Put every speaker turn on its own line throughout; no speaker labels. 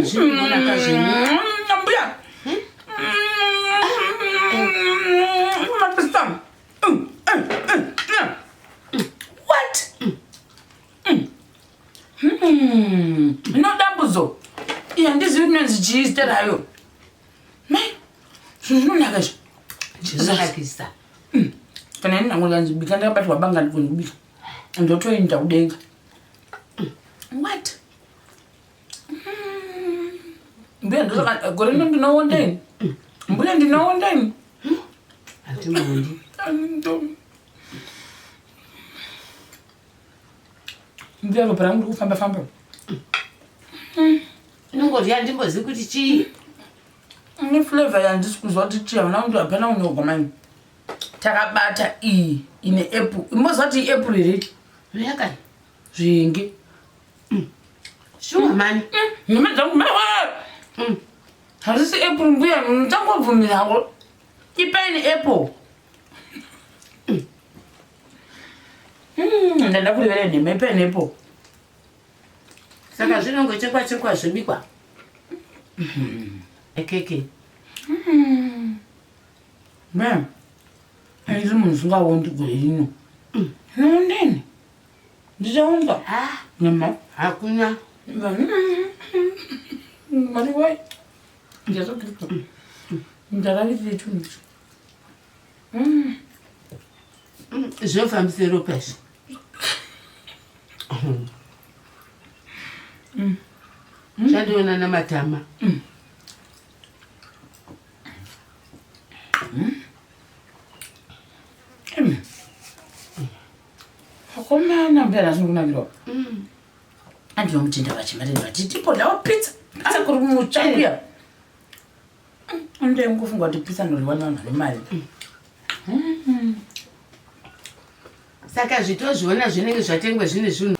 Zvinonaka zvenyu.
Mbuya. Mapisa. What? No dambudzo. Iya ndizivi rinonzi chii zita rayo. Mai, zvinhu zvinonaka izvi.
Zvinonakisa.
Kana ini nangu ndikanzi bika ndakabatwa banga ndikoni kubika. Ndotoenda kudenga. What? Mbuya ndosaka gore rino ndinoonda ini. Mbuya ndinoonda ini.
Hatinondi.
Mbuya ropa rangu riri kufamba famba.
Inongodya ndimbozivi kuti chii.
Ine flavor yandisi kuzwa kuti chii hauna kuti hapana kunyorwa mani. Takabata iyi ine apple. Imboziva kuti iapple here?
Yakani.
Zvingi.
Shuwa mani.
Nhema dzangu mai. Hazvisi apple mbuya muchangobvumirawo. Ipaini apple. Ndada kurevera nhema ipaini apple.
Saka zvinongochekwa chekwa zvobikwa. Ekeke.
Mbuya. Aisi munhu usingaondi gore rino. Noondeni. Ndichaonda.
Ah,
Nhema.
hakuna.
Mwari wai. Jesu Kristu. Ndakavirire chinhu ichi.
Zvinofambisa ropa izvi. Chandiona namatama.
Akomana mbuya nhasi ndikunakirwa. Andinomutenda vachimatenda vati tipodyawo pizza. Pizza kuri mutsva mbuya. Ndai ngofunga kuti pizza ndoriwa nevanhu vane mari.
Saka zvitozviona zvinenge zvatengwa zvine zvinhu.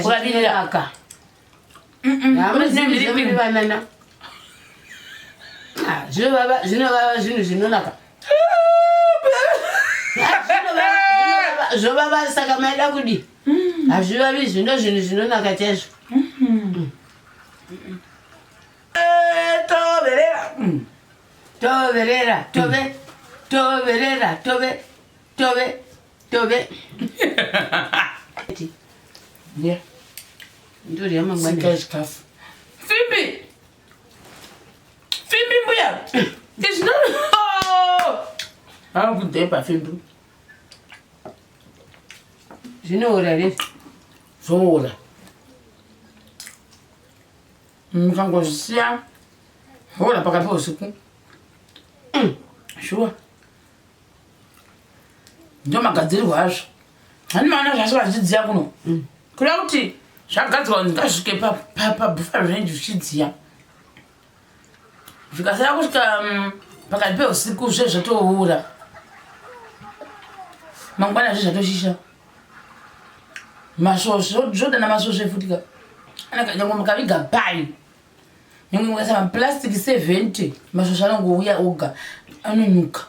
Kuvavirira.
Hazvinaka.
Kune mhiripiri.
Vanana. Ah, zvinovava zvinovava zvinhu zvinonaka. Ah, zvinovava, zvinovava, Zvovava saka maida kudii? Hazvivavi izvi ndo zvinhu zvinonaka chaizvo.
Toverera.
Toverera, tove, toverera, tove, tove, tove.
Yeah.
Ndorya mangwana.
Sika chikafu. Fimbi. Fimbi mbuya. Izvi ndo. Akudhepa fimbi.
Zvinoora here?
Zvoora. Mukangozvisiya hora pakati peusiku. Shuwa. Ndo magadzirirwo azvo. Hani maona zvasi vachidziya kuno. Kuda kuti zvagadzirwa kuti ngazvisvike pabuffer range zvichidziya. Zvikasara kusvika pakati peusiku zve zvatoura. Mangwana zve zvatoshisha. Masvosve zvodana masvosve futi ka. Anaka nyangwe mukaviga pai. Nyangwe mukaisa maplastic 70 masvosve anongouya oga anonyuka.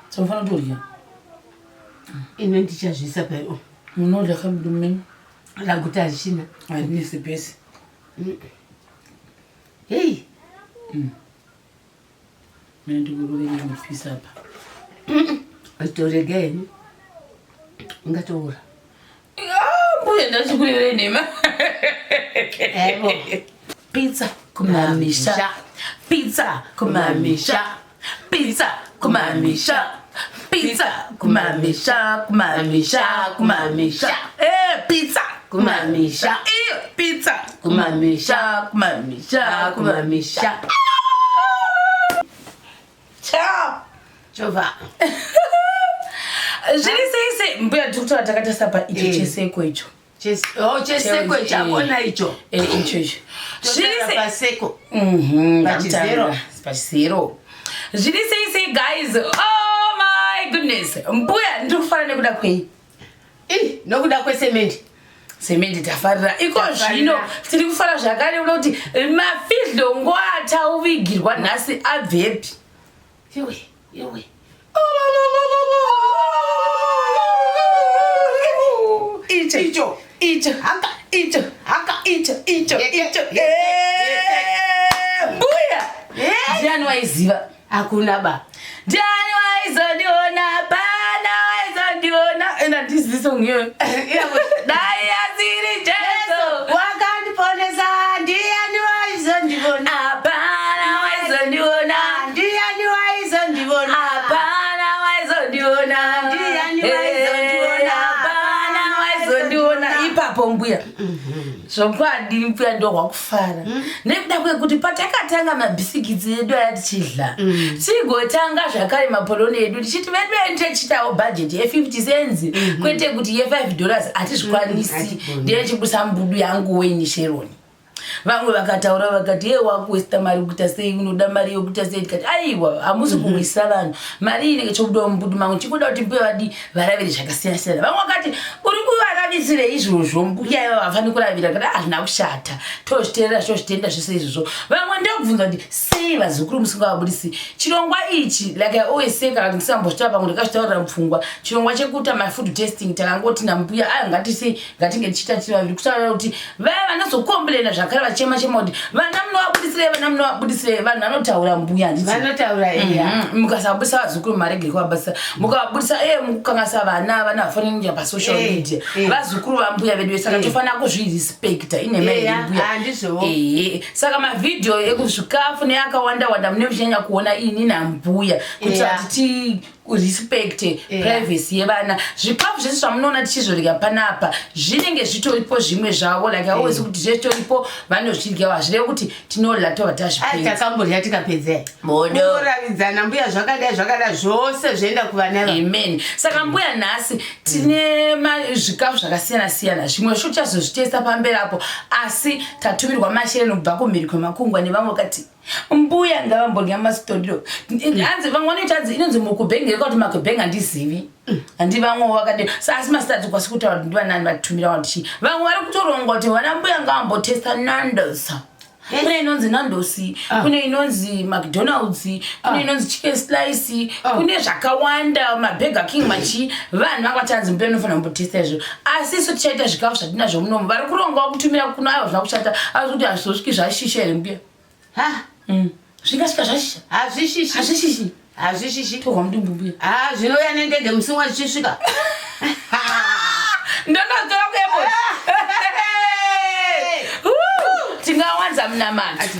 So mufanira kutorya.
Ino ndichazviisa pai.
Munodya kamudumu menyu.
Raguta harishina.
Harinesi pese.
Hei,
Mina ndikurovere mupisa apa.
torega henyu. Ungatoura.
Ah, mbuya ndachikurevere nhema.
Evo.
Pizza kumamisha. Pizza kumamisha. Pizza kumamisha. Pizza kumamisha, kumamisha, kumamisha. Eh, pizza kumamisha. Eh, pizza kumamisha, kumamisha, kumamisha. Ciao.
Chova.
Zviri sei sei mbuya tiri kutaura takatarisa pa icho
Eh.
cheseko icho.
Oh, cheseko
Eh.
chakona icho.
Eh, icho icho. Zviri
Totaura
sei
paseko. Pachizero.
Pachizero. Zviri sei sei guys. Oh my goodness. Mbuya ndiri kufara nekuda kwei.
Ih, nokuda kwesemendi.
Semendi tafarira. Iko
Tafarira.
zvino tiri kufara zvakare kuda kuti mafidhlongo atauvigirwa nhasi abvepi.
Iwe, iwe.
Icho.
Icho.
Icho.
Haka.
Icho.
Haka.
Icho. Icho.
Yeke,
Icho.
yeke,
Eh, Mbuya.
Eh.
Ndiani waiziva?
Hakuna ba.
Ndiani waizondiona? Hapana waizondiona. Ena ndizivi song iyoyo. Dai asiri Jesu.
Wakandiponesa ndiani waizondivona?
Hapana waizondiona.
Ndiani waizondivona?
Hapana waizondiona.
Ndiani waizondiona?
Eh, Hapana waizondiona. Ipapo mbuya. Zvokwadi mbuya ndohwakufara nekuda kwekuti patakatanga mabhisikitsi edu aya tichidla tigotanga zvakare mapoloni edu tichiti vedu edu tichitawo bhajeti ye50 cents kwete kuti ye5 dollars hatizvikwanisi.
Hatigoni.
Ndiye mbudu yangu weni Sheroni. Vamwe vakataura vakati, "Ye, wakuwesta mari kuita sei? Unoda mari yokuita sei?" Tikati, "Aiwa, hamusi kuwisa vanhu mari inenge chobudawo mumbudu mangu. Chikuda kuti mbuya vadi varavire zvakasiyana siyana." Vamwe vakati, "Uri kuvaravisire izvozvo? Mbuya iva vafaniri kuravira." Kati hazvina kushata, tozviteerera, tozvitenda zvese izvozvo. Vamwe ndokubvunza kuti, "Sei vazukuru musingavabudisi chirongwa ichi?" Like I always say, kana kuti ndisambozvitaura pamwe, ndakazvitaurira mupfungwa, chirongwa chekuita mafood testing takangoti nambuya ayo ngatise ngatinge tichiita tiri vaviri, kutaura kuti vaya vanozocomplaina zvakare vachema chema kuti, "Vana munovabudisirei? Vana munovabudisirei?" Vanhu vanotaura, mbuya, handiti?
Vanotaura, iya.
Mukasabudisa vazukuru, maregere kuvabudisa. Mukavabudisa, e mukukangasa vana. Vana vafaniri kuenda pasocial media. Vazukuru vambuya vedu, saka tofanira kuzvirespekta inhema here, mbuya?
Handizvowo.
Ehe, saka mavhidhiyo ekuzvikafu neakawanda wanda mune muchinyanya kuona ini nambuya kuitira kuti tirespecte privacy yevana. Zvikafu zvese zvamunoona tichizorya panapa zvinenge zvitoripo, zvimwe zvavo, like always, kuti zvetoripo vanozvidya. Hazvirevi kuti tinodya tobva
Ai,
tazvipedza.
Takamborya tikapedza.
Bodo.
Kuravidzana mbuya, zvakadai zvakadai, zvose zvoenda kuvana ava.
Amen. Saka mbuya, nhasi tine zvikafu zvakasiyana siyana. Zvimwe zvo tichazozvitesta pamberi apo, asi tatumirwa mashereni kubva kumhiri kwemakungwa nevamwe vakati mbuya ngavambodya masitodiro. Hanzi vamwe vanoita, hanzi inonzi mukubhengere kuti makubhenga, handizivi, handi vamwewo vakadi. Sa asi masitati kwasi kutaura kuti ndivanani vatitumira watichi. Vamwe vari kutoronga kuti vana mbuya ngavambotesta Nandos. Kune inonzi Nandos, kune inonzi McDonalds, kune inonzi chicken slice, kune zvakawanda, maBurger King, machi. Vanhu vanga vachanzi mbuya unofanira kumbotesta izvo, asi isu tichaita zvikafu zvatinazvo munomu. Vari kurongawo kutumira kuno, aiwa, zvina kushata, asi kuti hazvizosviki zvashisha here, mbuya?
Ha.
Zvingasvika zvashisha?
Hazvishishi.
Hazvishishi.
Hazvishishi.
Tohwa mudumbu, mbuya.
Ha, zvinouya nendege musi umwe zvichisvika.
Ndonotora kuairport. Tingawanza munamato.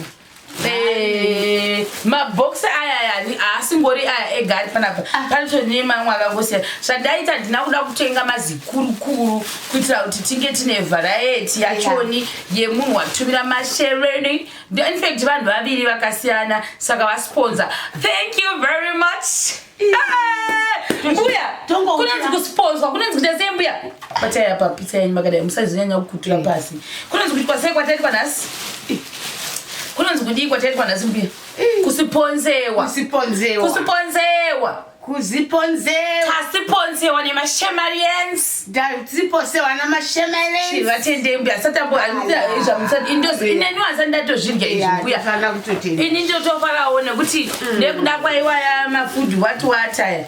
Mabhokisi aya aya haasingori aya ega ari panapa, panotori nemamwe akangosiyana. Zvandaita, ndina kuda kutenga mazikurukuru kuitira kuti tinge tine variety yachoni yemunhu watumira mashereni. In fact vanhu vaviri vakasiyana, saka vasponsa. Thank you very much. Eh, mbuya.
Tongouya.
Kunonzi kusponswa, kunonzi kuita sei, mbuya? Batai apa pizza yenyu makadai, musazonyanya kukutura pasi. Kunonzi kuitwa sei kwataitwa nhasi? Kunonzi kudii kwataitwa nhasi, mbuya? Kusiponzewa.
Kusiponzewa.
Kusiponzewa.
Kuziponzewa.
Tasiponzewa nemashemarians.
Tasiponzewa namashemelens.
Vatende, mbuya. Satambo ineni wasati ndatozvidya izvi, mbuya.
Fana kutotenda.
Ini ndotofarawo nekuti nekuda kwaiwaya mafood wati wataya,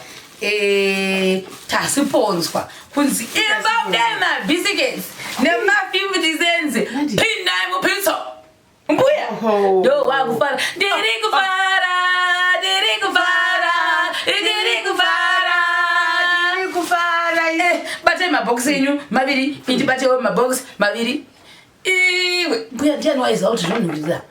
tasiponzwa kunzi imba kudai mabhisikets nema50 cents, pindai mupitso, mbuya.
Oho.
Ndo wakufara, ndiri kufara, ndiri kufara, ndiri kufara.
Ndiri kufara.
Batai mabhokisi enyu maviri, indibatewo mabhokisi maviri. Iwe mbuya, ndiani waiziva kuti zvinonhuhwirira?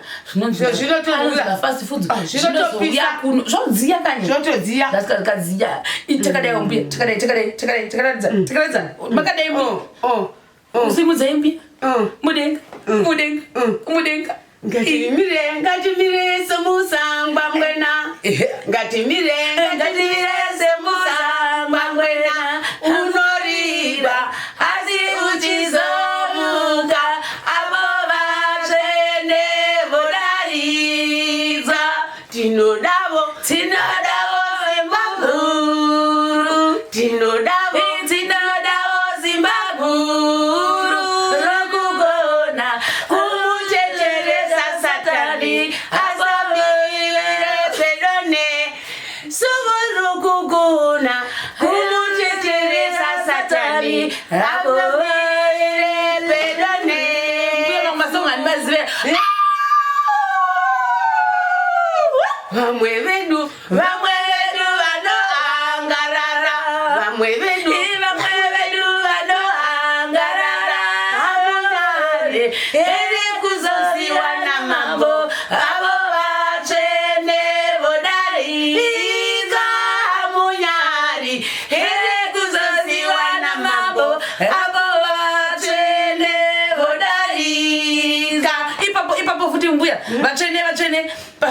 Zvinotonhuhwira.
Fast food.
Ah, zvinotopisa.
Zvinozouya kuno zvodziya kani.
Zvotodziya.
Kadziya takadai, mbuya, takadai, takadai, takadai, takaratidza, takaratidza makadai, mbuya.
Oh.
Simudzai, mbuya. Mudenga, mudenga, mudenga.
Ngatimire, ngatimire semusangwa mwena. Ngatimire,
Ngatimire semusangwa mwena.
Unorira
asi uchizomuka avo vatsvene vodaridza.
Tinodavo.
Tinodavo simba guru.
Tinodavo.
Tinodavo simba guru rokugona
kumuchecheresa Satani asamire pedo nesu, rokugona kumuchecheresa Satani asamire.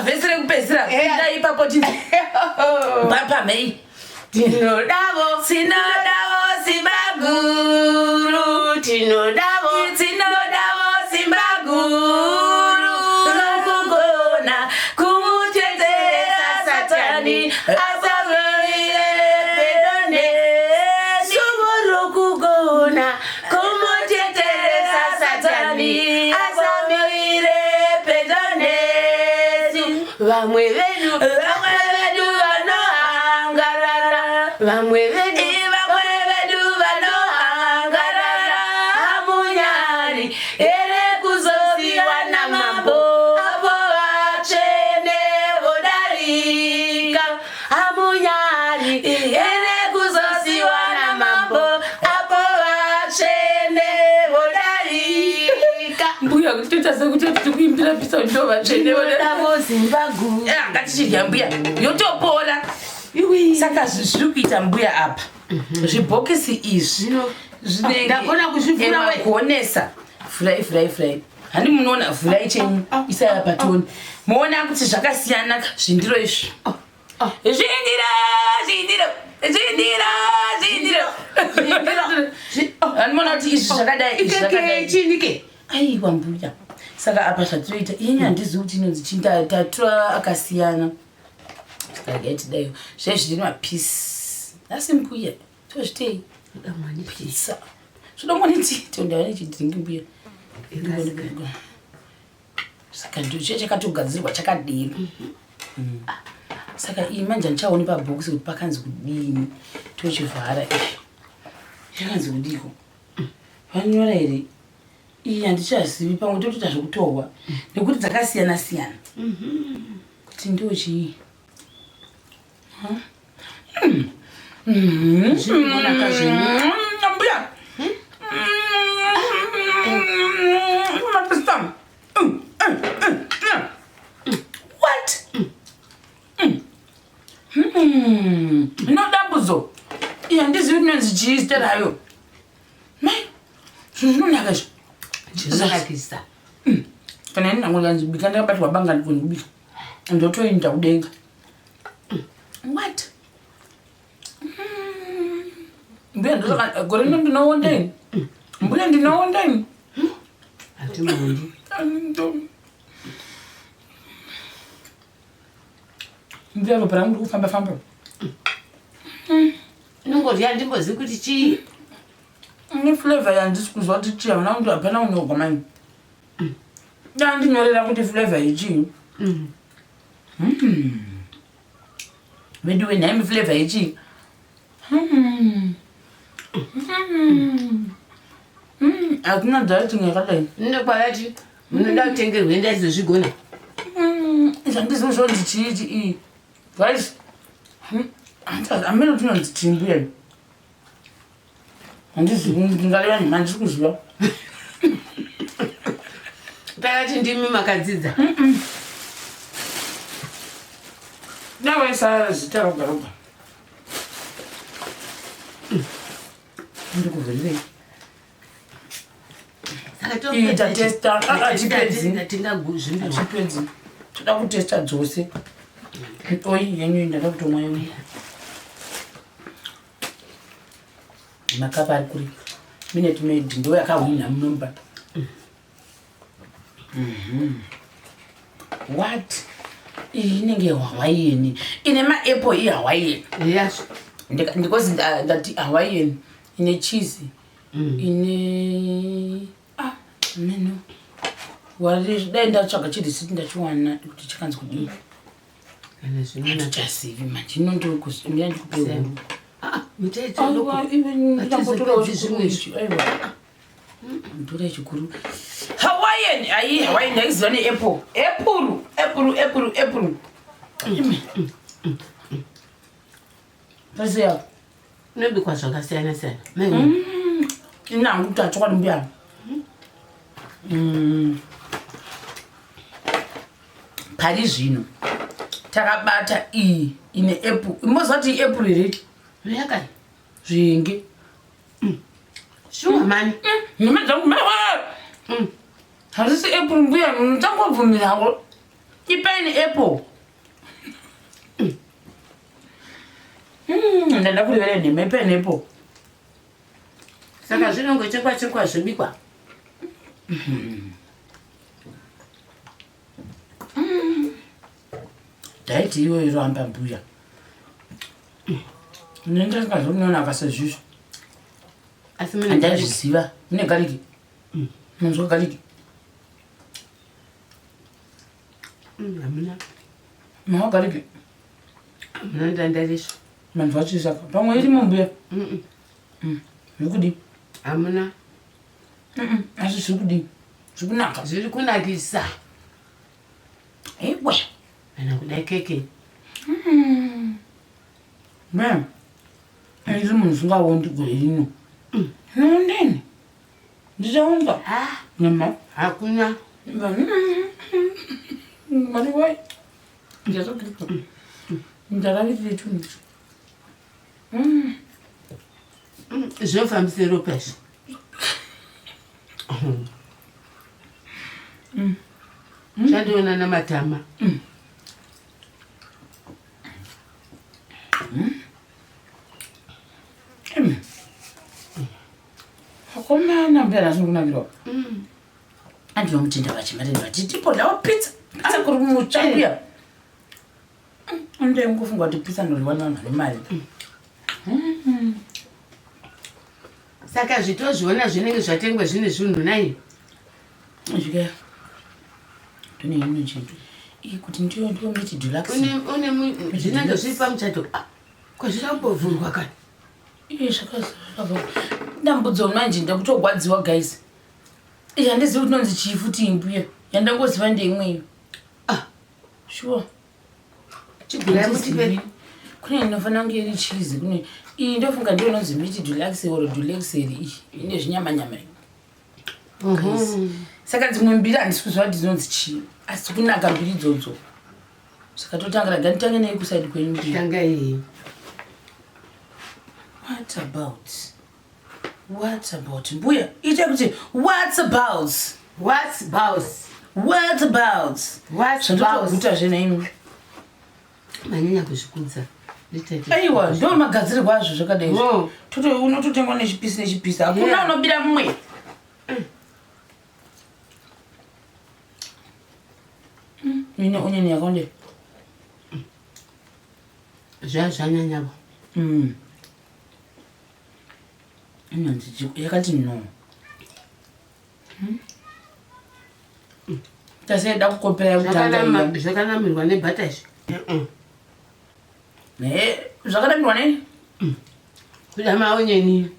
Pavhesi rekupedzisira pinda ipapo tinzi papamhei.
Tinodavo,
Tinodavo simba guru.
Tinodavo,
Tinodavo simba guru rokugona kumuchenjeresa Satani asamuire pedo nesu.
Shoko rokugona kumuteteresa Satani
asamuire pedo nesu.
Vamwe vedu,
Vamwe vedu vanohangarara,
vamwe vedu,
vamwe vedu vanohangarara, hamunyari here kuzosiwa namambo apo vatsvene vodarika?
Hamunyari
Here kuzosiwa namambo apo vatsvene vodarika? Mbuya, kuti toita sekuti tiri kuimbira pisa kuti ndo vatsvene vodarika.
Tinodavo simba guru.
Ngatichidya mbuya, yotopora.
Iwi.
Saka zviri kuita mbuya apa, zvibhokisi izvi
Zvino
zvinenge
ndagona kuzvivhura we.
Magonesa. Vhurai, vhurai, vhurai. Handi munoona? Vhurai chenyu, isaya patoni, muona kuti zvakasiyana zvindiro izvi. Zvindiro, zvindiro, zvindiro, zvindiro. Handimuona kuti izvi zvakadai, izvi
Ikeke
zvakadai?
Chinike.
Aiwa mbuya, saka apa zvatinoita, inini handizivi kuti inonzi chii. Tatura akasiyana, saka regai tidaio zvai zviri mapisi. Asi mbuya, tozvitei pizza zvidomwaniti tondava nechidringi mbuya. Saka ndo chiya chakatogadzirwa chakadero. Saka iyi manje handichaoni pabhokisi kuti pakanzi kudini. Tochivhara izvi, chakanzi kudiko? Vanyora here? Iyi handichazivi, pamwe totoita zvekutorwa nekuti dzakasiyana siyana kuti ndo chii.
Zvinonaka zvenyu.
Mbuya. Matista. What? Ino dambudzo. Iyi handizivi rinonzi chii zita rayo. Mai, zvinhu zvinonaka izvi.
Zvinonakisa.
Kana ini nangu ndanzibika ndakabatwa banga, ndikoni kubika. Ndotoinda kudenga. What? Mbuya, ndosaka gore rino ndinoondeni. Mbuya, ndinoondeni.
Hatimundi.
Mbuya, ropa rangu riri kufamba famba.
Inongorya, ndimbozivi kuti chii.
Ine flavor yandisi kuzwa kuti chii, hauna kuti hapana kunyorwa mani. Dandinyorera kuti flavor yechii. Vedu wenhaimi, flavor yechii? Hakuna dieting yakadai.
Ndokwavati munoda kutengerwa, ndaizozvigona.
Zvandizivi zvonzi chii chi iyi. Guys, hamene kuti inonzi chii mbuya. Handizivi, ndingareva nhema, handisi kuziva.
Takati ndimi makadzidza.
Davaisa zita roga roga. Ndikuvhurirei?
Saka
Iyi tatesta, hatipedzi.
Tingazvimbirwa.
Hatipedzi, toda kutesta dzose. Oi, yenyu ndada kutomwa yenyu. Makapa ari kuri Minute Maid ndo yakahwina munomba. What? Iyi inenge Hawaiian, ine maapple, iHawaiian.
Yazvo.
Because ndati Hawaiian ine cheese, ine meno wari. Dai ndatsvaga chirisiti ndachiwana kuti chakanzi kudii.
Kana zvinonaka.
Handichazivi manje, inondokuzimira ndikupe huru.
Mutaita.
Aiwa, iwe, ndambotorawo
Hatizopedzi
chikuru
zvimwe.
ichi. Aiwa, ndora chikuru. Hawaiian, ai, Hawaiian ndaiziva neapple, apple, apple, apple, apple. Pasi yapo.
Inobikwa zvakasiyana siyana. Mai.
Inangu kuti achokwadi mbuya. Pari zvino takabata iyi ine apple. Imoziva kuti iapple here?
Yakani.
Zvinge.
Shuwa mani.
Nhema dzangu mawa. Harisi apple mbuya, muchangobvumirawo. Ipaine apple. Ndanda kurevera nhema ipaine apple.
Saka zvinongochekwa chekwa zvobikwa.
Daiti iyoyo iramba mbuya. Ndinenge sezvizvo.
Asi mune
Handaizviziva. Mune gariki. Munzwa gariki.
Hamuna.
Mawa gariki.
Hamuna ndandarisvo.
Manzwa chisaka. Pamwe irimo mbuya. Zviri kudii?
Hamuna.
Asi zviri kudii? Zviri kunaka.
Zviri kunakisa.
Ewe.
Kana kudai keke.
Mbuya. Ndiri munhu usingaondi gore rino. Ndini. Ndichaonda.
Ah,
Nyama.
hakuna.
Mwari wai. Jesu Kristu. Ndakaitire chinhu.
Zvinofambisa ropa izvi. Chandiona namatama.
Akomana mbuya nhasi ndikunakirwa. Andinomutenda vachimatenda vati tipodlawo pizza. Pizza kuri mutsva mbuya. Ndingofunga kuti pizza ndodyiwa nevanhu vane mari.
Saka zvitozviona zvinenge zvatengwa zvine zvinhu nai.
Zvika. Tine imwe chintu. Iyi kuti ndiyo ndiyo miti deluxe.
Une zvinenge zviri pamuchato. Ah, kwazvinambovhurwa kani.
Iye zvakazvakabva. Dambudzo manje ndakutogwadziwa guys. Iye handizivi kuti inonzi chii futi mbuya. Yandangoziva ndeimweyo.
Ah,
Sure.
chigurai mutipe.
Kune inofanira kunge iri cheese kune iyi ndofunga ndiyo inonzi miti deluxe or deluxe iri iyi ine zvinyama nyama iyi. Saka dzimwe mbiri handisi kuziva kuti dzinonzi chii asi kunaka mbiri idzodzo. Saka totanga rega nditange nei kusaidi kwenyu mbiri.
Tanga iyi.
What about? What about? Mbuya, ita kuti what about?
What's bouse?
What about?
What's bouse?
Zvandotoguta zvenaimi.
Manyanya kuzvikudza. Nditete.
Aiwa, ndo magadzirirwo azvo zvakadai. izvi.
Oh.
Toto unototengwa nechipisi nechipisi. Hakuna
Yeah.
unobira mumwe. Ine onion yakawanda.
Zva zvanyanyavo.
Inonzi yakati no. Taseda kukopera yekutanga iya.
Zvakanamirwa nebhata izvi.
Zvakanamirwa nei?
Kuda maonyeni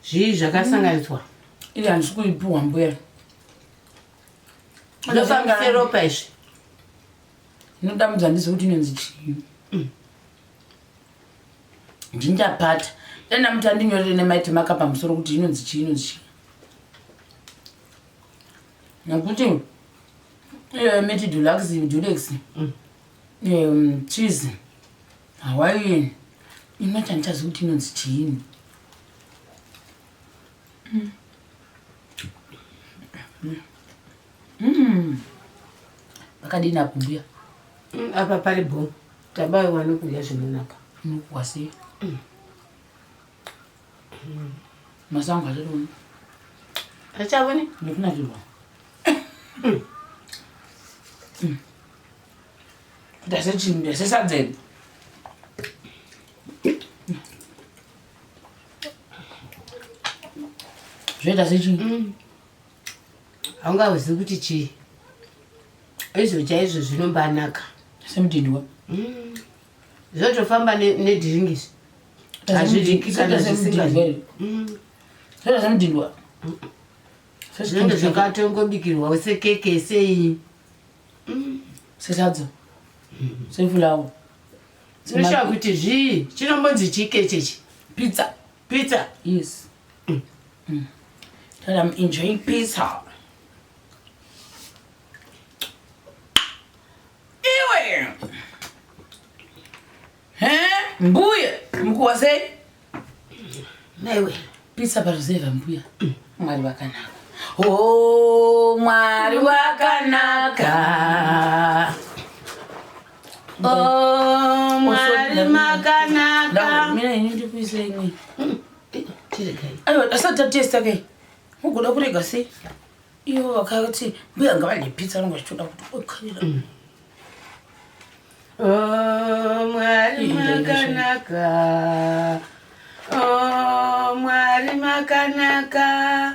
zvii zvakasanganiswa.
Ili handisi kuipiwa mbuya.
Zvinofambisa ropa izvi.
Inodambudza handizivi kuti inonzi chii. Ndindapata. Dai ndamuti andinyorere nemaiti maka pamusoro kuti inonzi chii inonzi chii. Nekuti iyo miti deluxe deluxe cheese Hawaiian inoti handichazivi kuti inonzi chiini. Pakadini apo mbuya?
Apa pari bho. Tabaiwa nokudya zvinonaka.
Unokuwa sei? Masango achatoona.
Achavoni?
Nekunakirwa. Kuita sechinhu sesadza iri. Zvoita sechinhu.
Haungazivi kuti chii. Izvo chaizvo zvinombanaka.
Semudhindwa.
Zvotofamba nedhiringi izvi. Hazvidyiki kana zvisinga.
Zvoita semudhindwa.
Zvinenge zvakatongobikirwa sekeke sei.
Sesadza. Sefulawa.
Unoshaya kuti zvii chinombonzi chii kechechi.
Pizza.
Pizza.
Yes. That I'm enjoying pizza. Iwe. He? Mbuya, mukuwa sei?
Maiwe.
Pizza paruzevha mbuya. Mwari wakanaka. Oh, Mwari wakanaka.
Oh, Mwari makanaka.
Mina ini ndikuise imwe.
Chiregai.
Aiwa, asati tatesta kai. Mugoda kurega sei? Ivo vakati mbuya ngavadye pizza vanenge vachitoda kuti okarira.
Oh, Mwari makanaka. Oh, Mwari makanaka.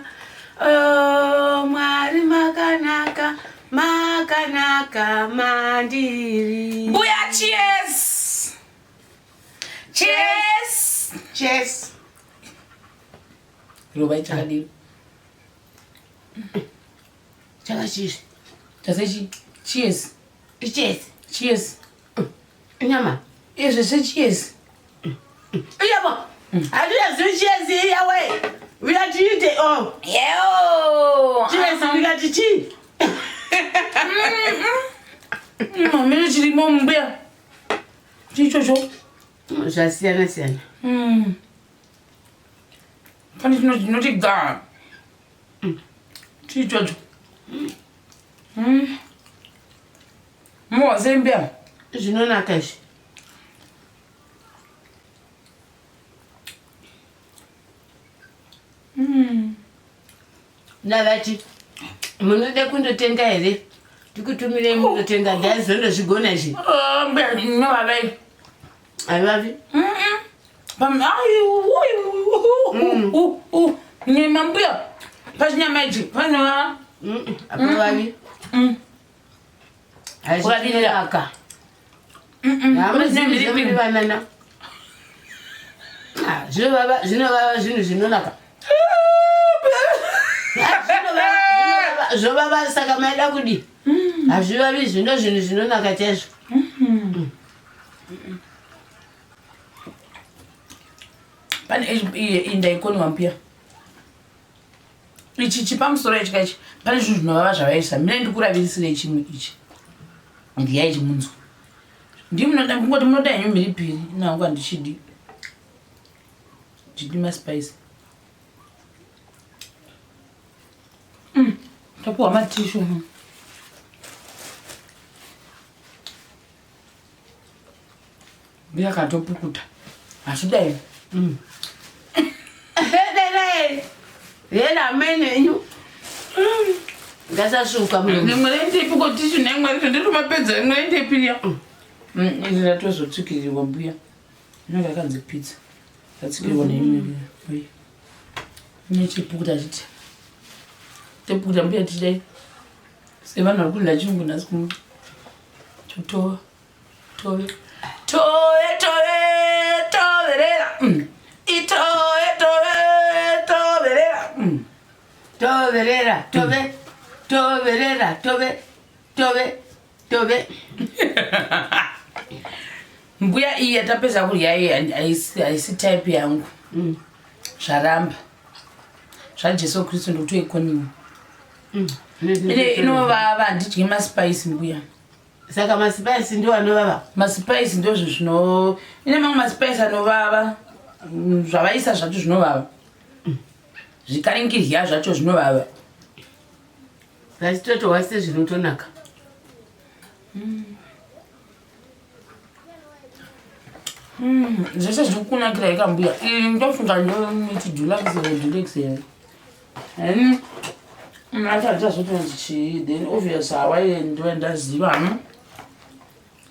Oh, Mwari makanaka. Makanaka mandiri.
Mbuya cheers. Cheers.
Cheers.
Rova chakadii?
Chakachizvi.
Tasechi. Cheers.
Cheers.
Cheers.
Nyama.
Izvi zvecheers.
Iyabo. Hatiyazivi cheers iyawe. Uyatiite oh.
Yeo.
Cheers ndikati chii?
Mine chirimo mbuya. Chichocho.
Zvasiyana siyana.
Pane chino chinoti ga. Chichocho. Mowa sei mbuya?
Zvinonaka izvi. Ndavati munode kundotenga here? Tikutumirei mundotenga ndaizondozvigona izvi.
Ah, mbuya inovava iyi.
Haivavi.
Nyama mbuya. Pachinyama ichi panova.
Hapavavi.
Kuvavirira.
Hazvinaka.
Pane mhiripiri.
Vanana. Zvinovava zvinovava zvinhu zvinonaka. Ah, zvinovava, zvinovava, Zvovava saka maida kudii? Hazvivavi zvino zvinhu zvinonaka chaizvo.
Pane iyi ndaikoniwa mbuya. Ichi chipamusoro ichi kaichi pane zvinhu zvinovava zvavaisa. Mina ndikuravirisirei chimwe ichi. Ndiyai chimunzwa. Ndimunoda kungoti munoda henyu mhiripiri nangu handichidi. Chidi maspice. Tapuwa matishu. Mbuya akatopukuta. Hazvidai.
Dai yena amene enyu. Ngasasuka muno.
Rimwe rendepi ko tishu nemwe richo nditomapedza rimwe rendepi riya. Iri ratozotsikirirwa mbuya. Inenge yakanzi pizza. Yatsikirirwa neimwe riya. Oyi. Nechipukuta chiti. Topukuta mbuya tichidai. Sevanhu vari kudya chirungu nhasi kuno. Totova. Tove. Tove tove toverera. Itove tove toverera.
Toverera, tove, toverera, tove, tove, tove.
Mbuya iyi yatapedza kudya iyi haisi type yangu. Zvaramba. ZvaJesu Kristu ndokutoikoniwa. Ine inovava handidyi maspice mbuya.
Saka masipaisi ndiwo anovava.
Masipaisi ndozvo zvino ine mamwe masipaisi anovava. Zvavaisa zvacho zvinovava. Zvikaringirya zvacho zvinovava.
Vachitotohwa sezvinotonaka.
Zvese zviri kunakira ika mbuya. Iyi ndofunga ndomiti dulux here dulux here. Then acho handichazotonzi chii then obvious Hawaiian ndo yandaziva.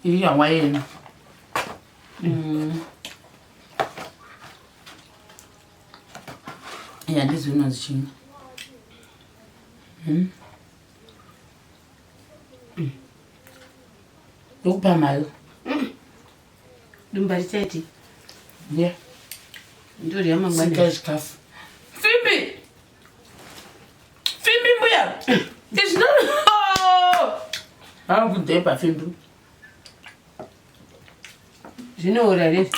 Iyi Hawaiian. Iyi handizivi inonzi chii. Ndokupa mari.
Dumba richaiti.
Yeah.
Ndorya mangwana.
Sika chikafu. Fimbi! Fimbi mbuya! Izvi Akudhepa fimbi.
Zvinoora here?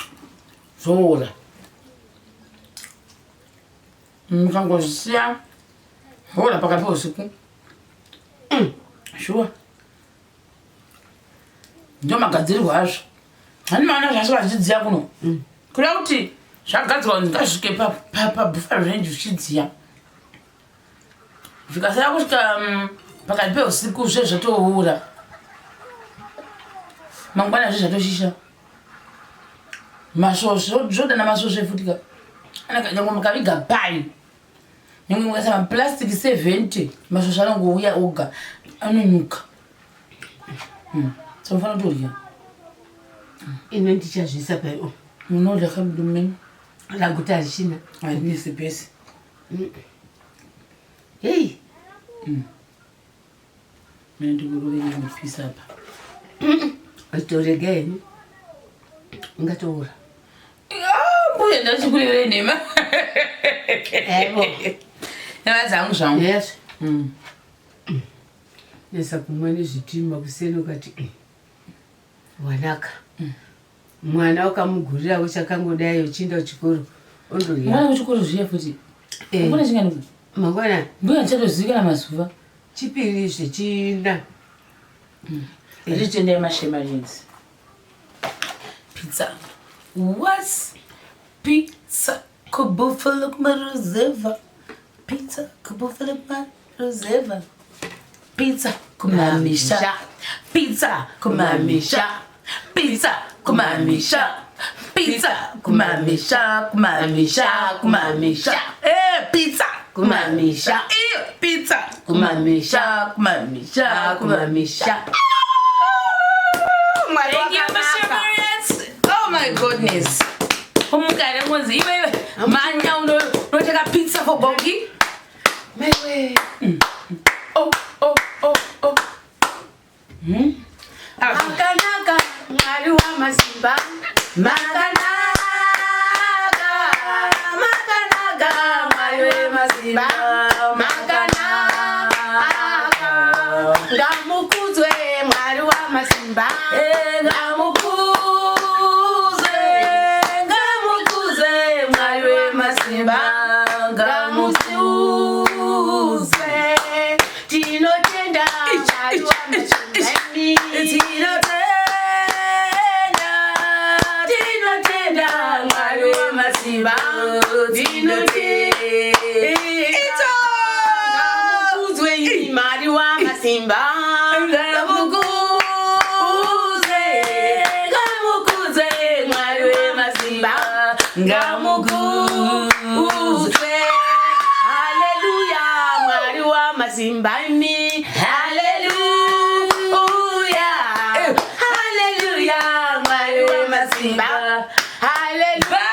Zvoora. Mukangozvisiya hora pakati peusiku. Shuwa. Ndo magadzirirwo azvo. Hani maona zvasi vachidziya kuno. Kuda kuti zvagadzirwa kuti ngazvisvike pabuffalo range zvichidziya. Zvikasara kusvika pakati peusiku zve zvotoura. Mangwana zve zvatoshisha. Masvosve zvodana masvosve futi ka. Anaka nyangwe mukaviga pai. Nyangwe mukaisa maplastic 70 masvosve anongouya oga anonyuka. So mufanira kutodya.
Ino ndichazviisa pai o.
Munodya kamudume.
Raguta harichina.
Harinesi pesi.
Hei.
Mina ndikurovere mupisa apa.
Torega henyu. Ungatoura.
Ah, mbuya ndachikurevere nhema.
Evo.
Nyama dzangu zvangu.
Yes. Nesa kumwa nezvitima kuseni ukati wanaka. Mwana ukamugurirawo chakangodai uchienda kuchikoro ondorya.
Mwana kuchikoro zviya futi. Mangwana chingani?
Mangwana
Mbuya ndichatozivikana mazuva.
Chipiri zvechina.
Nditendai mashemarins. Pizza. What? Pizza kubuffalo kumaruzeva. Pizza kubuffalo kumaruzeva. Pizza kumamisha. Pizza kumamisha. Pizza kumamisha. Pizza kumamisha, kumamisha, kumamisha. Eh, pizza kumamisha. Eh, pizza kumamisha, kumamisha, kumamisha. Thank you, Mr. Marians. Oh my goodness. Umukare ngonzi iwe iwe manya unoteka pizza for Gogi.
Maiwe.
Oh oh oh oh. Ah,
Makanaka Mwari wamasimba. Makanaka, makanaka Mwari wemasimba. Makanaka, ngamukudzwe Mwari wamasimba.
Eh, ngamukuze, ngamukuze Mwari wemasimba, ngamukuze.
Tinotenda Mwari wamasimba.
Tinotenda, tinotenda Mwari wemasimba, tinotenda.
Ngamukudzwe Mwari wamasimba.
Ngamukuze, ngamukuze Mwari wemasimba, ngamukuze.
Haleluya Mwari wamasimba imi. Haleluya. Haleluya Mwari wemasimba. Haleluya.